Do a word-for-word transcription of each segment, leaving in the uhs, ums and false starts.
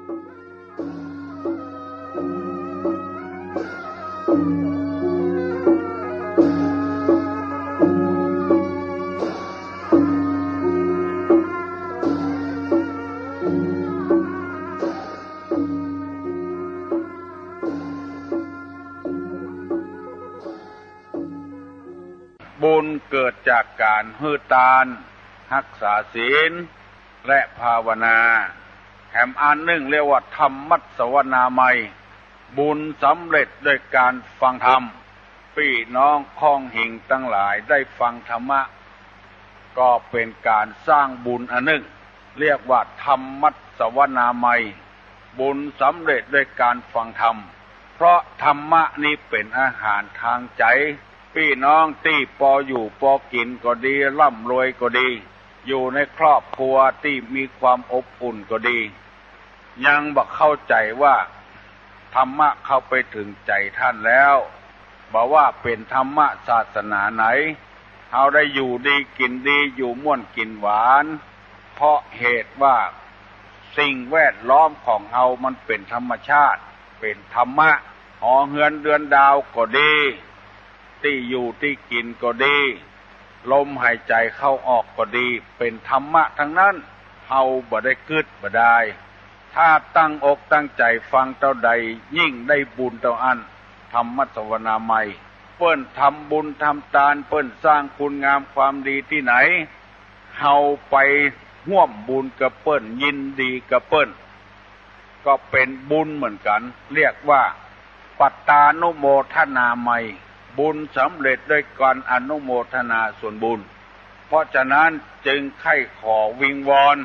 บุญเกิดจากการหื้อตาน ฮักษาศีล และภาวนา แถมอันหนึ่งเรียกว่าธรรมัสสวนามัย บุญสำเร็จด้วยการฟังธรรม ปี้น้องข้องหิ่งตังหลายได้ฟังธรรมะ ก็เป๋นการสร้างบุญอันหนึ่ง เรียกว่าธรรมัสสวนามัย บุญสำเร็จด้วยการฟังธรรม เพราะธรรมะนี้เป๋นอาหารตางใจ๋ ปี้น้องตี้ปออยู่ปอกิ๋นก็ดี ร่ำรวยก็ดี อยู่ในครอบครัวตี้มีความอบอุ่นก็ดี ยังบ่เข้าใจ๋ว่าธรรมะเข้าไปเถิงใจ๋ต้านแล้ว บ่ว่าเป๋นธรรมะศาสนาไหน เฮาได้อยู่ดีกิ๋นดี อยู่ม่วนกิ๋นหวาน เพราะเหตุว่าสิ่งแวดล้อมของเฮามันเป๋นธรรมชาติ เป๋นธรรมะ หอเฮือนเดือนดาวก็ดี ตี้อยู่ตี้กิ๋นก็ดี ลมหายใจ๋เข้าออกก็ดี เป๋นธรรมะตังนั้น เฮาบ่ได้กึ๊ดบ่ดาย ถ้าตั้งอกตั้งใจ๋ฟังเต้าใด ยิ่งได้บุญเต้าอั้น ธรรมัสสวนามัย เปิ้นทำบุญทำตาน เปิ้นสร้างคุณงามความดีตี้ไหน เฮาไปฮ่วมบุญกับเปิ้น ยินดีกับเปิ้น ก็เป๋นบุญเหมือนกั๋น เรียกว่าปัตตานุโมทนามัย บุญสำเร็จด้วยการอนุโมทนาส่วนบุญ เพราะฉะนั้นจึงใค่ขอวิงวอน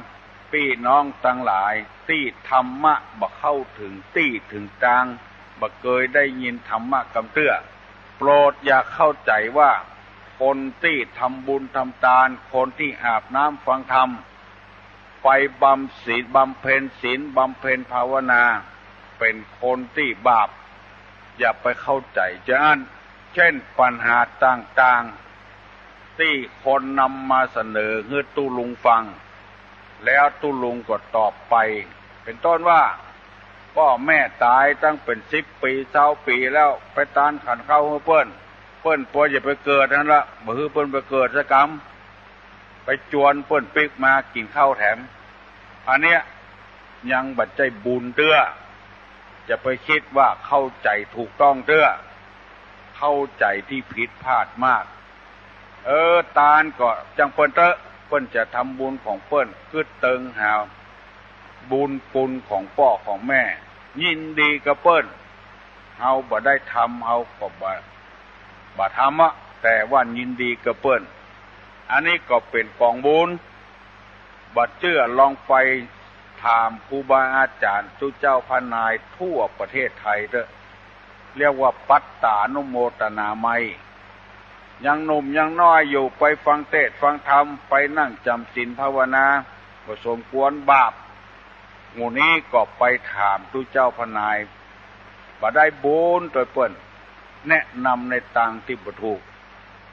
ปี้น้องตังหลายตี้ธรรมะบ่เข้าเถิงตี้เถิงตาง บ่เกยได้ยินธรรมะกำเตื้อ โปรดอย่าเข้าใจ๋ว่าคนตี้ทำบุญทำตาน คนตี้อาบน้ำฟังธรรม ไปบำศีล บำเพ็ญศีล บำเพ็ญภาวนา เป๋นคนตี้บาป อย่าไปเข้าใจ๋จาอั้น เช่นปัญหาต่างๆ ตี้คนนำมาเสนอหื้อตุ๊ลุงฟัง แล้วตุ๊ลุงก็ตอบไป เป๋นต้นว่า ป้อแม่ต๋ายตั้งเป๋นสิบปี๋ซาวปี๋แล้ว ไปตานขันข้าวหื้อเปิ้น เปิ้นปวยจะไปเกิดหั้นละ บ่หื้อเปิ้นไปเกิดสักกำ ไปจวนเปิ้นปิ๊กมากิ๋นข้าวแถม อันเนี้ยยังบ่ใจ้บุญเตื้อ จะไปกึ๊ดว่าเข้าใจ๋ถูกต้องเตื้อ เข้าใจ๋ตี้ผิดพลาดมาก เออ ตานก็จังเปิ้นเต๊อะ เปิ้นจะทำบุญของเปิ้น กึ๊ดเติงหาบุญคุณของป้อของแม่ ยินดีกับเปิ้น เฮาบ่ได้ทำ เฮาก็บ่ บ่ทำอะ แต่ว่ายินดีกับเปิ้น อันนี้ก็เป๋นก๋องบุญ บ่เจื้อลองไปถามครูบาอาจ๋ารย์ ตุ๊เจ้าพระนายทั่วประเทศไทยเต๊อะ เรียกว่าปัตตานุโมทนามัย ยังหนุ่มยังน้อยอยู่ ไปฟังเตสน์ฟังธรรม ไปนั่งจ๋ำศีลภาวนา บ่สมควร บาป หมู่นี้ก็ไปถามตุ๊เจ้าพระนาย บ่ได้บุญโตยเปิ้น แนะนำในตางตี้บ่ถูก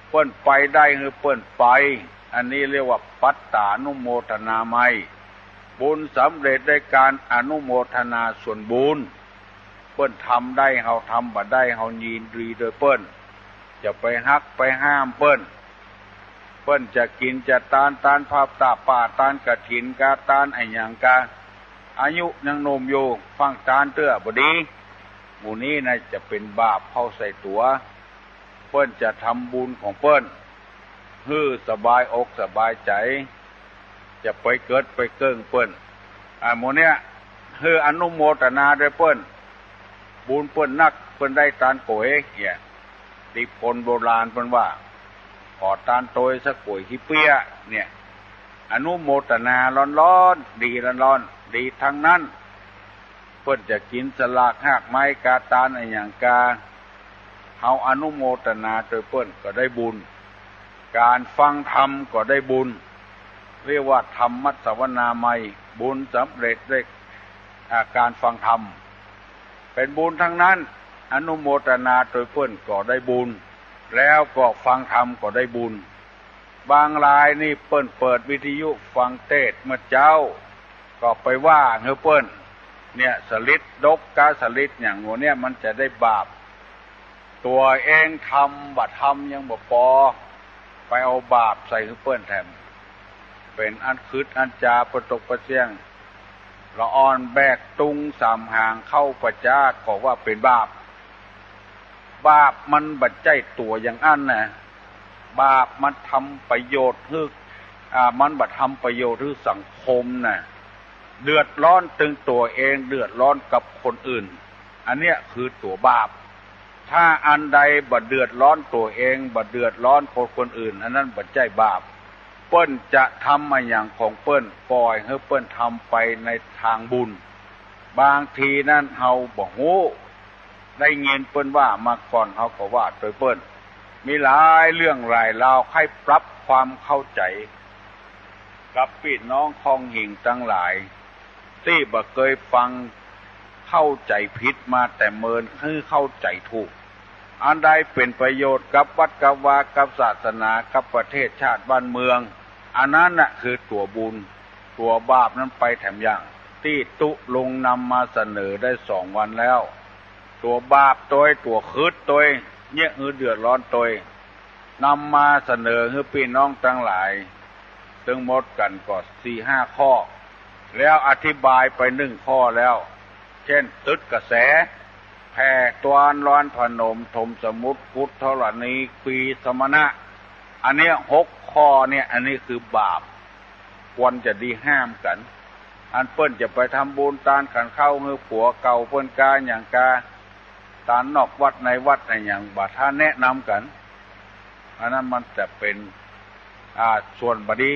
เปิ้นไปได้หื้อเปิ้นไป อันนี้เรียกว่าปัตตานุโมทนามัย บุญสำเร็จด้วยการอนุโมทนาส่วนบุญ เปิ้นทำได้เฮาทำบ่ได้ เฮายินดีโตยเปิ้น จะไปฮักไปห้ามเปิ้น เปิ้นจะกิ๋นจะตาน ตานผ้าตาป่า ตานกฐินกา ตานอะหยังกา อายุยังหนุ่มอยู่ ฟั่งตานเตื้อบ่ดี หมู่นี้นะจะเป๋นบาปเข้าใส่ตั๋ว เปิ้นจะทำบุญของเปิ้น หื้อสบายอกสบายใจ๋ จะไปเกิดไปเกิ่งเปิ้น อ่า หมู่เนี้ย หื้ออนุโมทนาโตยเปิ้น บุญเปิ้นนัก เปิ้นได้ตานก๋วยเนี่ย ตี้คนโบราณเปิ้นว่า ขอตานโตยสักก๋วยขี้เปี้ยเนี่ย อนุโมทนาร้อนๆ ดีร้อนๆ ดีตังนั้น เปิ้นจะกิ๋นสลากฮากไม้กา ตานอะหยังกา เฮาอนุโมทนาโตยเปิ้นก็ได้บุญ ก๋านฟังธรรมก็ได้บุญ เรียกว่าธรรมัสสวนามัย บุญสำเร็จด้วย อ่า ก๋านฟังธรรม เป๋นบุญตังนั้น อนุโมทนาโตยเปิ้นก็ได้บุญ แล้วก็ฟังธรรมก็ได้บุญ บางรายนี่เปิ้นเปิดวิทยุฟังเตสน์เมื่อเจ๊า ก็ไปว่าหื้อเปิ้น เนี่ย สลิดดกกาสลิดอย่างหมู่เนี่ย มันจะได้บาป ตั๋วเองทำ บ่ทำยังบ่ปอ ไปเอาบาปใส่หื้อเปิ้นแถม เป๋นอันขึดอันจ๋าปะตกปะเสี้ยง ละอ่อนแบกตุงสามหางเข้าป่าจ๊าก็ว่าเป๋นบาป บาปมันบ่ใจ้ตั๋วอย่างอั้นนะ บาปมันทำประโยชน์หื้อ อ่า มันบ่ทำประโยชน์หื้อสังคมนะ เดือดร้อนตึงตั๋วเอง เดือดร้อนกับคนอื่น อันเนี้ยคือตั๋วบาป ถ้าอันใดบ่เดือดร้อนตั๋วเอง บ่เดือดร้อนคน คนอื่น อันนั้นบ่ใจ้บาป เปิ้นจะทำอะหยังของเปิ้น ปล่อยหื้อเปิ้นทำไปในตางบุญ บางทีนั้นเฮาบ่ฮู้ ได้ยินเปิ้นว่ามาก่อน เฮาก็ว่าตวยเปิ้น มีหลายเรื่องหลายราว ใค่ปรับความเข้าใจ๋ กับปี้น้องคองหิงตังหลาย ตี้บ่เกยฟัง เข้าใจ๋ผิดมาแต่เมิน หื้อเข้าใจ๋ถูก อันใดเป๋นประโยชน์กับวัดกับวา กับศาสนา กับประเทศชาติบ้านเมือง อันนั้นน่ะคือตั๋วบุญ ตั๋วบาปนั้นไปแถมอย่าง ตี้ตุ๊ลุงนำมาเสนอได้สองวันแล้ว ตั๋วบาปตวย ตั๋วขึดตวย เยียะหื้อเดือดร้อนตวย นำมาเสนอหื้อปี้น้องตังหลาย ตึงหมดกั๋นก็สี่ห้าข้อ แล้วอธิบายไปนึ่งข้อแล้ว เจ้น ตึดกระแส แผ่ตวนลอนผนม ถมสมุทร ขุดธรณี ควีสมณะ อันเนี้ยหกข้อเนี่ย อันนี้คือบาป ควรจะดีห้ามกั๋น อันเปิ้นจะไปทำบุญตานขันข้าวหื้อผัวเก่าเปิ้นกา อย่างกา ตานนอกวัดในวัดอะหยังบ่ท่านแนะนำกั๋น อันนั้นมันจะเป๋น อ่า ส่วนบ่ดี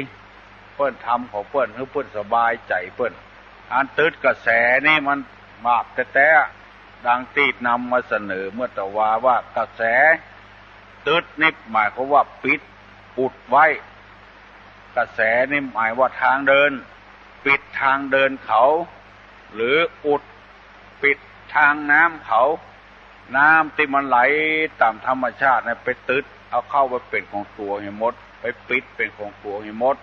เปิ้นทำของเปิ้น หื้อเปิ้นสบายใจ๋เปิ้น อันตึดกระแสนี่มันบาปแต๊ๆ ดังตี้นำมาเสนอเมื่อตะวาว่า กระแสตึดนี่หมายความว่าปิด อุดไว้ กระแสนี่หมายว่าตางเดิน ปิดตางเดินเขา หรืออุด ปิดตางน้ำเขา น้ำตี้มันไหลต๋ามธรรมชาตินะ ไปตึดเอาเข้าไปเป๋นของตั๋วหื้อหมด ไปปิดเป๋นของตั๋วหื้อหมด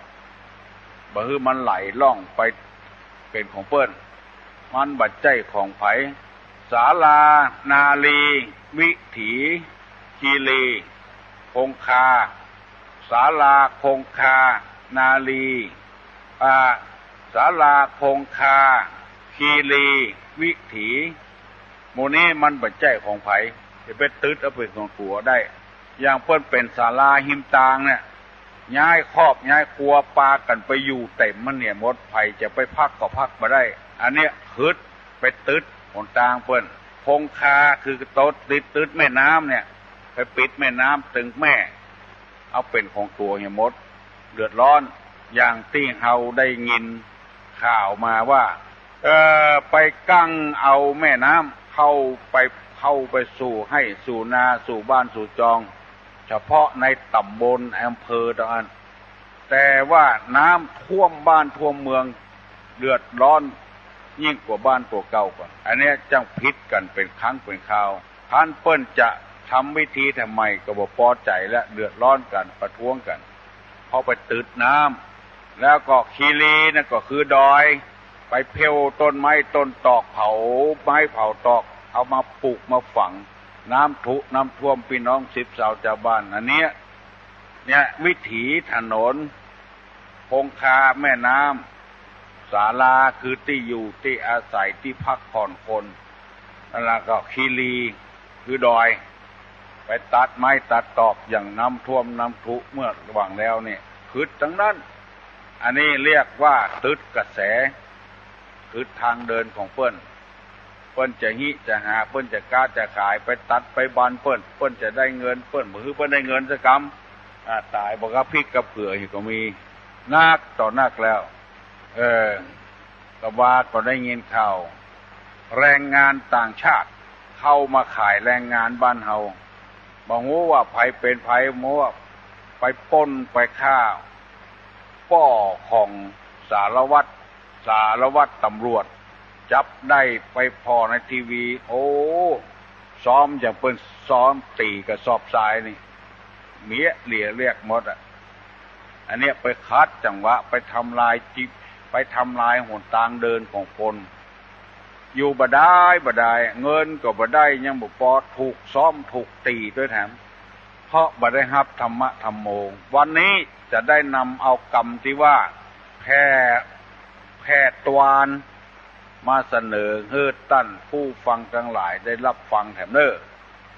บ่หื้อมันไหลล่องไปเป๋นของเปิ้น มันบ่ใจ้ของใผ ศาลา นาลี วิถี คีรี คงคา ศาลา คงคา นาลี อ่า ศาลา คงคา คีรี วิถี หมู่นี้มันบ่ใจ้ของใผ จะไปตึดเอาเป๋นของตั๋วได้ อย่างเปิ้นเป๋นศาลาฮิมตางเนี่ย ย้ายครอบย้ายครัวปากั๋นไปอยู่เต็มมันเนี่ยหมด ใผจะไปพักก็พักบ่ได้ อันเนี้ยขึดไปตึดหนตางเปิ้น คงคาคือโตติดตึดแม่น้ำเนี่ย ไปปิดแม่น้ำตึงแม่ เอาเป๋นของตั๋วหื้อหมด เดือดร้อน อย่างตี้เฮาได้ยินข่าวมาว่า เอ่อ ไปกั้งเอาแม่น้ำเข้าไป เข้าไปสู่ไฮ่สู่นาสู่บ้านสู่จอง เฉพาะในต๋ำบลอำเภอเต้าอั้น แต่ว่าน้ำท่วมบ้านท่วมเมือง เดือดร้อนยิ่งกว่าบ้านตั๋วเก่าก่อน อันเนี้ยจั้งผิดกั๋นเป๋นครั้งเป๋นคราว คันเปิ้นจะทำวิธีแถมใหม่ก็บ่ปอใจ๋และเดือดร้อนกั๋น ประท้วงกั๋น เพราะไปตึดน้ำ แล้วก็คีรีนั่นก็คือดอย ไปเผาต้นไม้ต้นตอก เผาไม้เผาตอก เอามาปลูกมาฝัง น้ำถุน้ำท่วมปี้น้องสิบสาวจาวบ้าน อันเนี้ย เนี่ยวิถีถนน คงคาแม่น้ำ ศาลาคือตี้อยู่ตี้อาศัยตี้พักผ่อนคน แล้วก็คีรีคือดอย ไปตัดไม้ตัดตอกอย่างน้ำท่วมน้ำถุเมื่อหว่างแล้วเนี่ย ขึดตังนั้น อันนี้เรียกว่าตึดกระแส ขึดตางเดินของเปิ้น เปิ้นจะฮิจะหา เปิ้นจะก๊าจะขาย ไปตัดไปบันเปิ้น เปิ้นจะได้เงิน เปิ้นบ่หื้อเปิ้นได้เงินสักกำ อ่า ต๋ายบ่กระพริกกระเผื่ออยู่ก็มี นักต่อนักแล้ว เออ ตะวาก็ได้ยินข่าว แรงงานต่างชาติเข้ามาขายแรงงานบ้านเฮา บ่ฮู้ว่าใผเป๋นใผ บ่ฮู้ว่าไปปล้นไปฆ่า ป้อของสารวัตร สารวัตรตำรวจ จับได้ไปผ่อในทีวี โอ้ ซ้อมอย่างเปิ้นซ้อมตี๋กระสอบทรายนี่ เมี้ยเหลือเรียกหมดอะ อันเนี้ยไปขัดจังหวะ ไปทำลายจิ ไปทำลายหนตางเดินของคน อยู่บ่ได้บ่ได้ เงินก็บ่ได้ ยังบ่ปอถูกซ้อมถูกตี๋ตวยแถม เพราะบ่ได้ฮับธรรมะธัมโม วันนี้จะได้นำเอากำตี้ว่าแผ่ แผ่ตวาน มาเสนอหื้อต้านผู้ฟังตังหลายได้ฮับฟังแถมเน่อ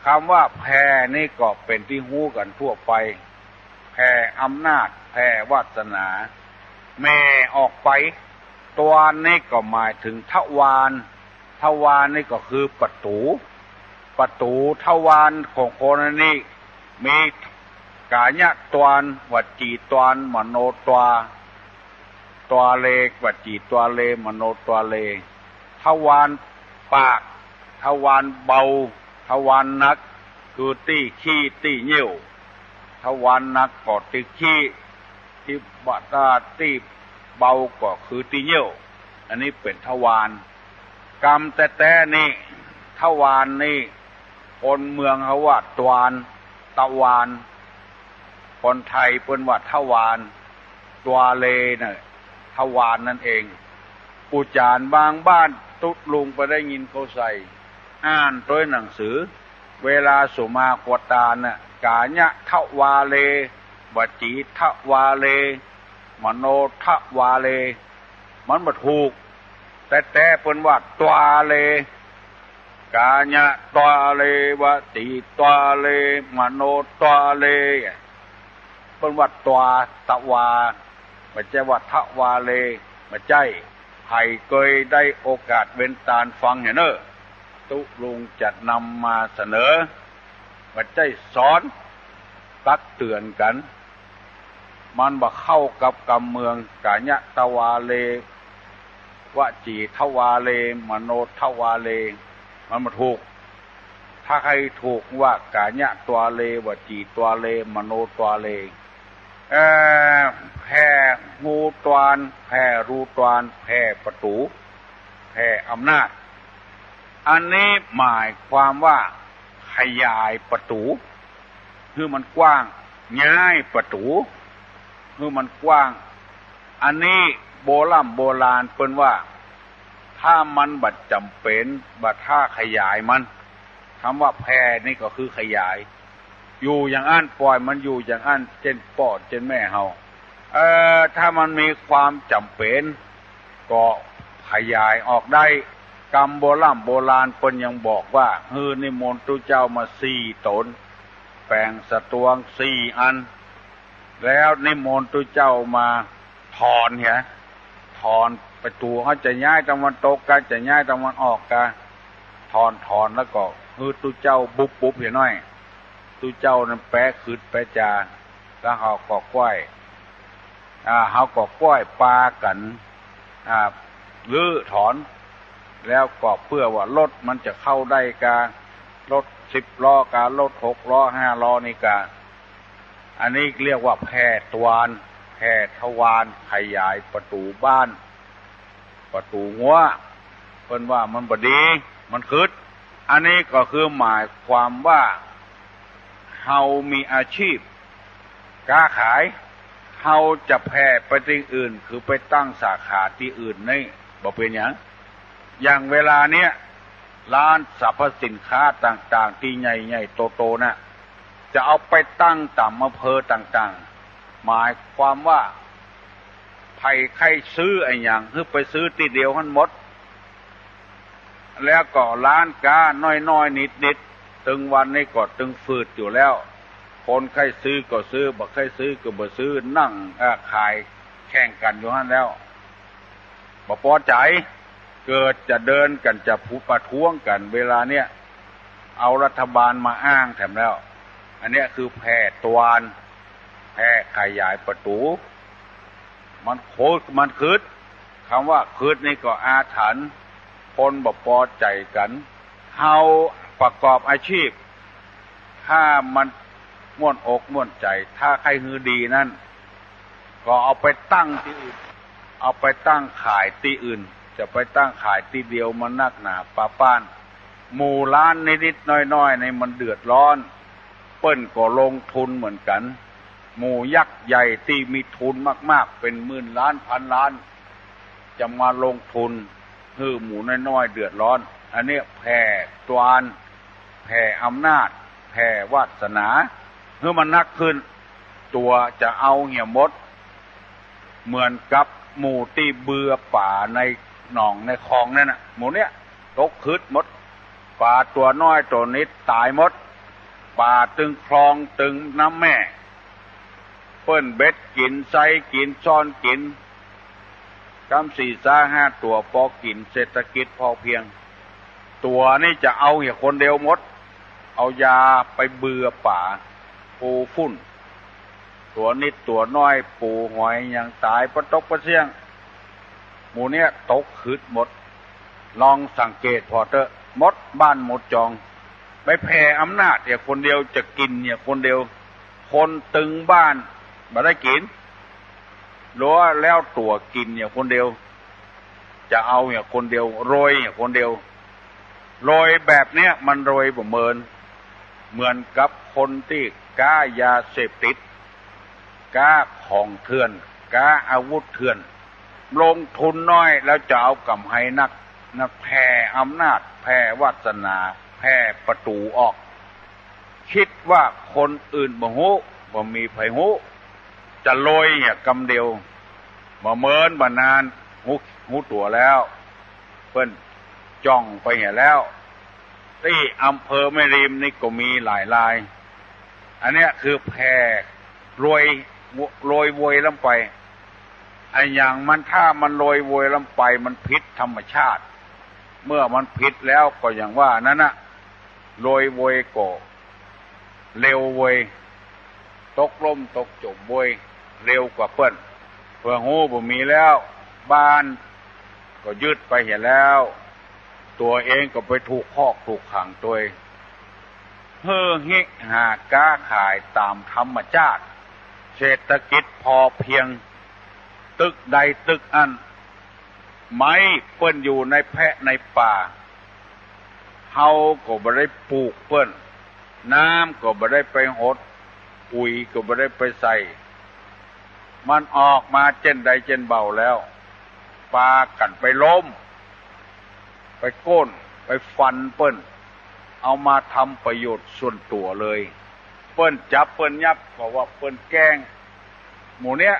กำว่าแผ่นี่ก็เป๋นตี้ฮู้กั๋นทั่วไป แผ่อำนาจ แผ่วาสนา แหม่ออกไป ตวานนี่ก็หมายเถิงทวาร ทวารนี่ก็คือประตู๋ ประตู๋ทวารของคนนี้ มีก๋ายะตวาร วจีตวาร มโนตวา ตวาเร วจีตวาเร มโนตวาเร ทวารปาก ทวารเบา ทวารหนัก คือตี้ขี้ตี้เยี่ยว ทวารหนักก็ตี้ขี้ ตี้บาดาตี้เบาก็คือตี้เยี่ยว อันนี้เป๋นทวาร กำแต๊ๆ นี่ ทวารนี่ คนเมืองเขาว่าตวาน ตวาน คนไทยเปิ้นว่าทวาร ตวาเรน่ะ ทวารนั่นเอง อุจจารบางบ้านตุ๊ลุงไปได้ยินเขาใส่ อ่านตวยหนังสือ เวลาสุมากัวตาน่ะ ก๋ายะทวาเร วจีทวาเร มโนทวาเร มันบ่ถูก แต๊ๆ เปิ้นว่าตวาเร ก๋ายะตวาเร วจีตวาเร มโนตวาเร เปิ้นว่าตวา ตวา บ่ใจ้ว่าทวาเร บ่ใจ้ ใผเกยได้โอกาสเว็นตานฟังเหียเน่อ ตุ๊ลุงจะนำมาเสนอ บ่ใจ้สอน ตักเตื๋อนกั๋น มันบ่เข้ากับกำเมือง ก๋ายะทวาเร วจีทวาเร มโนทวาเร มันบ่ถูก ถ้าหื้อถูกว่าก๋ายะตวาเร วจีตวาเร มโนตวาเร เอ่อ แผ่ฮูตวาน แผ่ฮูตวาน แผ่ประตู๋ แผ่อำนาจ อันนี้หมายความว่าขยายประตู๋หื้อมันกว้าง ย้ายประตู๋หื้อมันกว้าง อันนี้โบร่ำโบราณเปิ้นว่า ถ้ามันบ่จ๋ำเป๋น บ่ถ้าขยายมัน กำว่าแผ่นี่ก็คือขยาย อยู่อย่างอั้น ป่อยมันอยู่อย่างอั้น เจ้นป้อเจ้นแม่เฮา เอ่อ ถ้ามันมีความจ๋ำเป๋น ก็ขยายออกได้ กำโบร่ำโบราณเปิ้นยังบอกว่า หื้อนิมนต์ตุ๊เจ้ามาสี่ต๋น แป๋งสตวงสี่อัน แล้วนิมนต์ตุ๊เจ้ามาถอนเหีย ถอนประตู๋ เฮาจะย้ายตะวันตกกา จะย้ายตะวันออกกา ถอน ถอนแล้วก็หื้อตุ๊เจ้าบุบบุบเหียหน้อย ตุ๊เจ้านั้นแป๊ขึดแป๊จา แล้วเฮาก็ก้อย อ่า เฮาก็ก้อยปากั๋น อ่า รื้อถอน แล้วก็เปื้อว่ารถมันจะเข้าได้กา รถสิบล้อกา รถหกล้อห้าล้อนี่กา อันนี้เรียกว่าแผ่ตวาน แผ่ทวาร ขยายประตู๋บ้าน ประตู๋ฮั้ว เปิ้นว่ามันบ่ดี มันขึด อันนี้ก็คือหมายความว่า เฮามีอาชีพ ก๊าขาย เฮาจะแผ่ไปตี้อื่น คือไปตั้งสาขาตี้อื่นนี่ บ่เป๋นหยัง อย่างเวลาเนี้ย ร้านสรรพสินค้าต่างๆ ตี้ใหญ่ๆ โตๆ น่ะ จะเอาไปตั้งต๋ามอำเภอต่างๆ หมายความว่า ใผใค่ซื้ออะหยัง หื้อไปซื้อตี้เดียวหั้นหมด แล้วก็ร้านก๊าน้อยๆ นิดๆ ตึงวันนี้ก็ตึงฝืดอยู่แล้ว คนใค่ซื้อก็ซื้อ บ่ใค่ซื้อก็บ่ซื้อ นั่ง เอ่อ ขายแข่งกั๋นอยู่หั้นแล้ว บ่ปอใจ๋ เกิดจะเดินกั๋น จะประท้วงกั๋น เวลาเนี้ย เอารัฐบาลมาอ้างแถมแล้ว อันเนี้ยคือแผ่ตวาน แผ่ขยายประตู๋ มันขึด มันขึด กำว่าขึดนี่ก็อาถรรพ์ คนบ่ปอใจ๋กั๋น เฮาประกอบอาชีพ ถ้ามันม่วนอกม่วนใจ๋ ถ้าใค่หื้อดีนั้น ก็เอาไปตั้งตี้อื่น เอาไปตั้งขายตี้อื่น จะไปตั้งขายตี้เดียวมันนักหนาปาป้าน หมู่ร้านนิดๆ น้อยๆ นี่มันเดือดร้อน เปิ้นก็ลงทุนเหมือนกั๋น หมู่ยักษ์ใหญ่ตี้มีทุนมากๆ เป๋นหมื่นล้านพันล้าน จะมาลงทุน หื้อหมู่น้อยๆ เดือดร้อน อันเนี้ยแผ่ตวาน แผ่อำนาจ แผ่วาสนา หื้อมันนักขึ้น ตั๋วจะเอาเหียหมด เหมือนกับหมู่ตี้เบือป๋าในหนองในคลองนั่นน่ะ หมู่เนี้ยตกหืดหมด ป๋าตั๋วน้อยตั๋วนิดต๋ายหมด ป๋าตึงคลองตึงน้ำแม่ เปิ้นเบ็ดกิ๋น ไซกิ๋น ซ้อนกิ๋น กำสี่ซ้าห้าตั๋วปอกิ๋น เศรษฐกิจพอเพียง ตั๋วนี่จะเอาเหียคนเดียวหมด เอายาไปเบือป๋า ปูฝุ่น ตั๋วนิดตั๋วน้อย ปูหอยหยังต๋ายปะตกปะเสี้ยง หมู่เนี้ยตกหืดหมด ลองสังเกตผ่อเต๊อะ หมดบ้านหมดจอง ไปแผ่อำนาจเหียคนเดียว จะกิ๋นเหียคนเดียว คนตึงบ้านบ่ได้กิ๋น หรือว่าแล้วตั๋วกิ๋นเหียคนเดียว จะเอาเหียคนเดียว รวยเหียคนเดียว รวยแบบเนี้ยมันรวยบ่เหมิน เหมือนกับคนตี้ก๊ายาเสพติด ก๊าของเถื่อน ก๊าอาวุธเถื่อน ลงทุนน้อยแล้วจะเอาก๋ำไรนัก นะ แผ่อำนาจ แผ่วาสนา แผ่ประตู๋ออก กึ๊ดว่าคนอื่นบ่ฮู้ บ่มีใผฮู้ จะรวยเหียกำเดียว บ่เหมินบ่นาน ฮู้ ฮู้ตั๋วแล้ว เปิ้นจ้องไปเหียแล้ว ตี้อำเภอแม่ริมนี่ก็มีหลายราย อันเนี้ยคือแผ่รวย รวยโวยล้ำไป อะหยังมันถ้ามันรวยโวยล้ำไปมันผิดธรรมชาติ เมื่อมันผิดแล้วก็อย่างว่านั้นน่ะ รวยโวยก็เร็วโวย ตกล่มตกจ๋มโวย เร็วกว่าเปิ้น เปื้อฮู้บ่มีแล้ว บ้านก็ยึดไปเหียแล้ว ตั๋วเองก็ไปถูกคอกถูกขังตวย หื้อฮิหาก๊าขายต๋ามธรรมชาติ เศรษฐกิจพอเพียง ตึกใดตึกอั้น ไม้เปิ้นอยู่ในแพะในป่า เฮาก็บ่ได้ปลูกเปิ้น น้ำก็บ่ได้ไปหด ปุ๋ยก็บ่ได้ไปใส่ มันออกมาเจ้นใดเจ้นเบ่าแล้ว ปากั๋นไปล้ม ไปโค่น ไปฟันเปิ้น เอามาทำประโยชน์ส่วนตั๋วเลย เปิ้นจับเปิ้นยับก็ว่าเปิ้นแกล้ง หมู่เนี้ย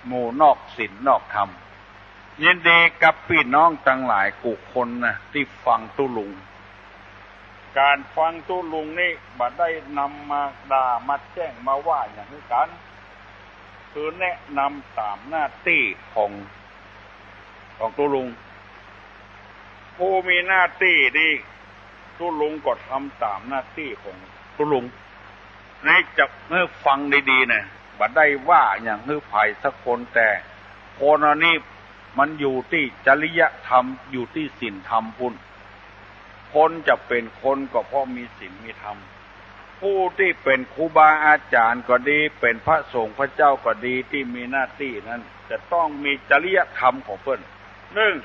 หมู่นอกศีลนอกธรรม ยินดีกับปี้น้องตังหลายกู้คนนะ ตี้ฟังตุ๊ลุง ก๋านฟังตุ๊ลุงนี่บ่ได้นำมาด่ามาแจ้งมาว่าหยังหื้อกั๋น คือแนะนำต๋ามหน้าตี้ของ ของตุ๊ลุง ผู้มีหน้าตี้นี่ ตุ๊ลุงก็ทำต๋ามหน้าตี้ของตุ๊ลุง นี่จะหื้อฟังดีๆ นะ บ่ได้ว่าหยังหื้อใผสักคน แต่คนอันนี้มันอยู่ตี้จริยธรรม อยู่ตี้ศีลธรรมปู้น คนจะเป๋นคนก็เพราะมีศีลมีธรรม ผู้ตี้เป๋นครูบาอาจ๋ารย์ก็ดี เป๋นพระสงฆ์พระเจ้าก็ดี ตี้มีหน้าตี้นั้น จะต้องมีจริยธรรมของเปิ้น นึ่ง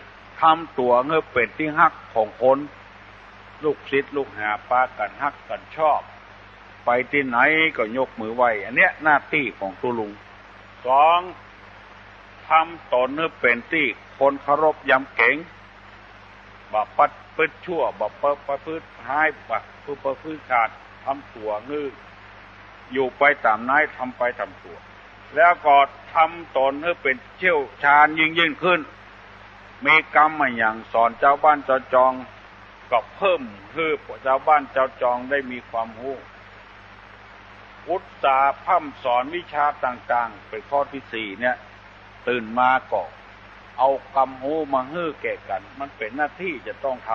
ทำตั๋วหื้อเป๋นตี้ฮักของคน ลูกศิษย์ลูกหาปากั๋นฮักกั๋นชอบ ไปตี้ไหนก็ยกมือไหว้ อันเนี้ยหน้าตี้ของตุ๊ลุง สอง ทำต๋นหื้อเป๋นตี้คนเคารพยำเก๋ง บ่ประพฤติชั่ว บ่ประพฤติฮ้าย บ่ประพฤติขาด ทำตั๋วหื้ออยู่ไปต๋ามไหน ทำไปต๋ามตั๋ว แล้วก็ทำต๋นหื้อเป๋นเชี่ยวชาญยิ่งๆ ขึ้น มีกำอะหยังสอนจาวบ้านจาวจอง ก็เพิ่มหื้อจาวบ้านจาวจองได้มีความฮู้ อุตสาหะพร่ำสอนวิชาต่างๆ เป๋นข้อตี้สี่เนี่ย ตื่นมาก็เอากำฮู้มาหื้อแก่กั๋น มันเป๋นหน้าตี้จะต้องท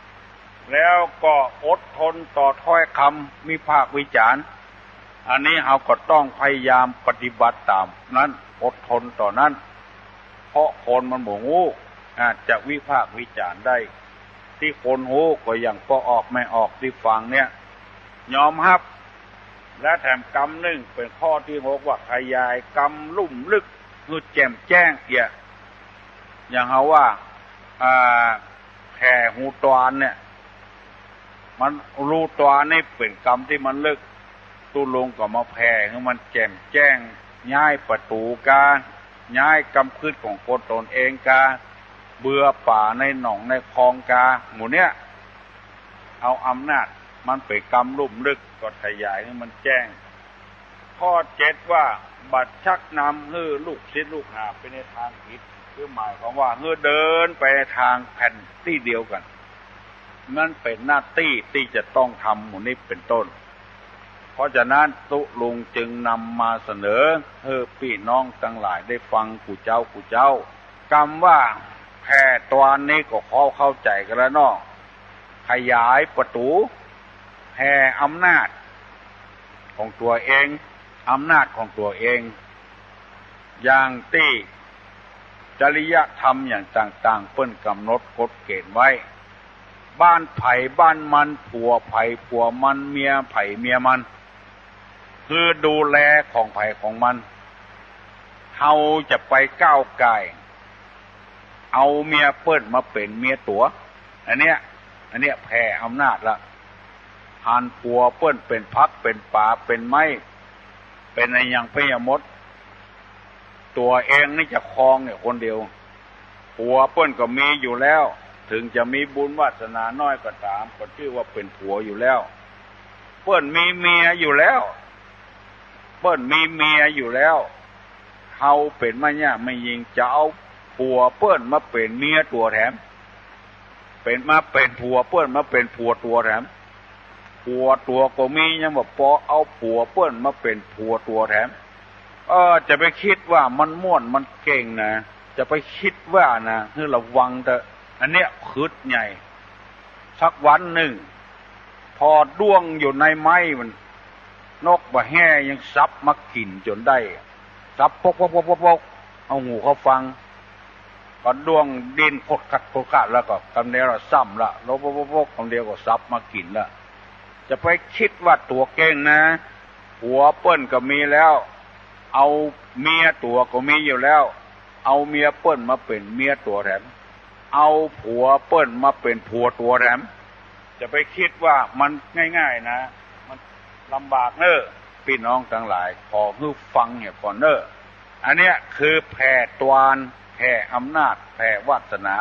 ำ แล้วก็อดทนต่อถ้อยกำวิพากษ์วิจารณ์ อันนี้เฮาก็ต้องพยายามปฏิบัติต๋ามนั้น อดทนต่อนั้น เพราะคนมันบ่ฮู้ อาจจะวิพากษ์วิจารณ์ได้ ตี้คนฮู้ก็อย่างป้อออกแม่ออกตี้ฟังเนี่ย ยอมฮับ และแถมกำนึ่งเป๋นข้อตี้หกว่าขยายกำลุ่มลึกหื้อแจ่มแจ้งเหีย อย่างเฮาว่า อ่า แผ่ฮูตวานเนี่ย มันฮูตวานนี่เป๋นกำตี้มันลึก ตุ๊ลุงก็มาแผ่หื้อมันแจ่มแจ้ง ย้ายประตู๋กา ย้ายกำกึ๊ดของคนต๋นเองกา เบือป๋าในหนองในคลองกา หมู่เนี้ย เอาอำนาจมันไปกำลุ่มลึก ก็ขยายหื้อมันแจ้ง ข้อเจ็ดว่า บ่ชักนำหื้อลูกศิษย์ลูกหาไปในตางผิด คือหมายความว่าหื้อเดินไปในตางแผ่นตี้เดียวกั๋น มันเป๋นหน้าตี้ตี้จะต้องทำหมู่นี้เป๋นต้น เพราะฉะนั้นตุ๊ลุงจึงนำมาเสนอหื้อปี้น้องตังหลายได้ฟังกู้เจ๊ากู้เจ๊า กำว่าแผ่ตวนนี้ก็ขอเข้าใจ๋กั๋นแล้วเนาะ ขยายประตู๋ แผ่อำนาจของตั๋วเอง อำนาจของตั๋วเอง อย่างตี้จริยธรรมอย่างต่างๆ เปิ้นก๋ำหนดกฎเกณฑ์ไว้ บ้านใผบ้านมัน ผัวใผผัวมัน เมียใผเมียมัน คือดูแลของใผของมัน เฮาจะไปก้าวก่าย เอาเมียเปิ้นมาเป๋นเมียตั๋ว อันเนี้ย อันเนี้ยแผ่อำนาจละ หันผัวเปิ้นเป๋นผักเป๋นป๋าเป๋นไม้ เป๋นอะหยังไปหมด ตั๋วเองนี่จะครองเนี่ยคนเดียว ผัวเปิ้นก็มีอยู่แล้ว เถิงจะมีบุญวาสนาน้อยก็ต๋าม ก็จื้อว่าเป๋นผัวอยู่แล้ว เปิ้นมีเมียอยู่แล้ว เปิ้นมีเมียอยู่แล้ว เฮาเป๋นแม่หญ้าแม่ญิง จะเอาผัวเปิ้นมาเป๋นเมียตั๋วแถม เป๋น มาเป๋นผัวเปิ้น มาเป๋นผัวตั๋วแถม ผัวตั๋วก็มี ยังบ่ปอ เอาผัวเปิ้นมาเป๋นผัวตั๋วแถม เออ จะไปกึ๊ดว่ามันม่วนมันเก่งนะ จะไปกึ๊ดว่านะ หื้อระวังเต๊อะ อันเนี้ยกึ๊ดใหญ่ สักวันนึ่ง ผ่อด้วงอยู่ในไม้มัน นกบ่าแฮ่ยังสับมากิ๋นจ๋นได้ สับปกปกปกปกปก เอาหูเข้าฟัง ก็ด้วงดิ้นขดขัดขดขัด แล้วก็กำเดียวละซ้ำละ ลบปกปกปก กำเดียวก็สับมากิ๋นละ จะไปกึ๊ดว่าตั๋วเก่งนะ ผัวเปิ้นก็มีแล้ว เอาเมียตั๋วก็มีอยู่แล้ว เอาเมียเปิ้นมาเป๋นเมียตั๋วแถม เอาผัวเปิ้นมาเป๋นผัวตั๋วแถม จะไปกึ๊ดว่ามันง่ายๆ นะ มันลำบากเน้อ ปี้น้องตังหลาย ขอหื้อฟังเหียก่อนเน้อ อันเนี้ยคือแผ่ตวน แผ่อำนาจ แผ่วาสนา